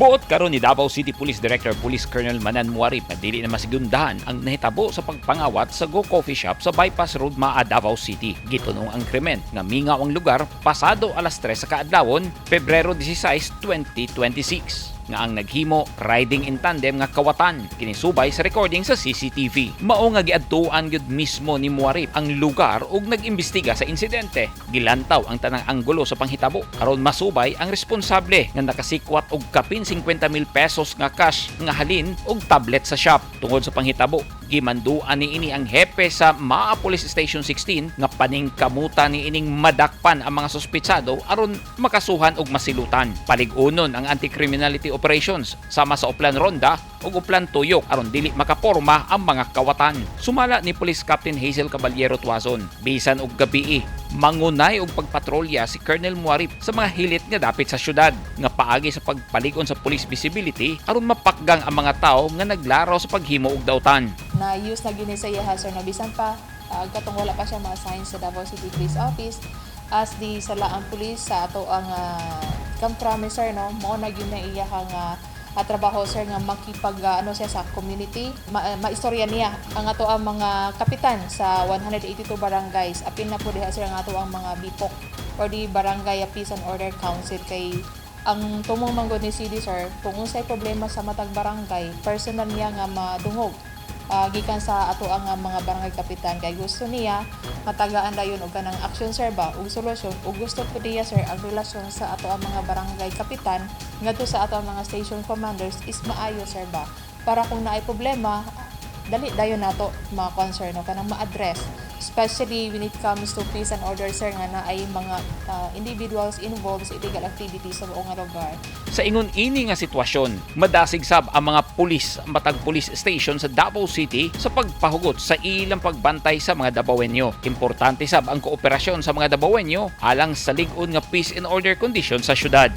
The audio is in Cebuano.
Buot karon ni Davao City Police Director Police Colonel Manan Muarip na dili na masigundahan ang nahitabo sa pagpangawat sa Go Coffee Shop sa Bypass Road, Maa, Davao City. Gitunong ang krimen nga mingaw ang lugar pasado alas 3 sa kaadlawon, Pebrero 16, 2026, nga ang naghimo riding in tandem nga kawatan kini subay sa recording sa CCTV. Mao nga giadtuan gyud mismo ni Muarip ang lugar ug nag-imbestiga sa insidente. Gilantaw ang tanang anggulo sa panghitabo aron masubay ang responsable nga nakasikwat og kapin 50 mil pesos nga cash nga halin og tablet sa shop. Tungod sa panghitabo, gimanduan ni ini ang hepe sa Maa Police Station 16 nga paningkamuta ni ining madakpan ang mga suspitsado aron makasuhan og masilutan. Palig-unon ang anti-criminality operations sama sa Oplan Ronda ug Oplan Tuyok aron dili makaporma ang mga kawatan. Sumala ni Police Captain Hazel Caballero Tuazon, bisan og gabii, mangunay og pagpatrolya si Colonel Muarip sa mga hilit nga dapit sa syudad nga paagi sa pagpalig-on sa police visibility aron mapakgang ang mga tawo nga naglaraw sa paghimo og dautan. Na use na gyud ni sa iya, sir, no, bisan pa katong wala pa siya ma-assign sa Davao City Police Office as the Salaan Police sa ato ang Camp Crame, sir, no, mao na gyud na iya nga trabaho, sir, nga makipag ano siya sa community, maistorya niya ang ato ang mga kapitan sa 182 barangays. Apil na po diha, sir, ang ato ang mga BPOC or the Barangay Peace and Order Council, kay ang tumong manggod ni CD, sir, kung unsay problema sa matag barangay, personal niya nga madungog gikan sa ato ang mga barangay kapitan, kay gusto niya matagaan dayon og kanang action, sir, ba ug solusyon, ug gusto pud niya, sir, ang relasyon sa ato ang mga barangay kapitan ngadto sa ato ang mga station commanders is maayo, sir, ba, para kung naay problema, dali dayon nato mga concern, no, kanang ma-address, especially when it comes to peace and order, sir, nga naay mga individuals involved sa illegal activities sa buong nga lugar. Sa ingon ini nga sitwasyon, madasig sab ang mga pulis matag police station sa Davao City sa pagpahugot sa ilang pagbantay sa mga Dabawenyo. Importante sab ang kooperasyon sa mga Dabawenyo alang sa lig-on nga peace and order condition sa syudad.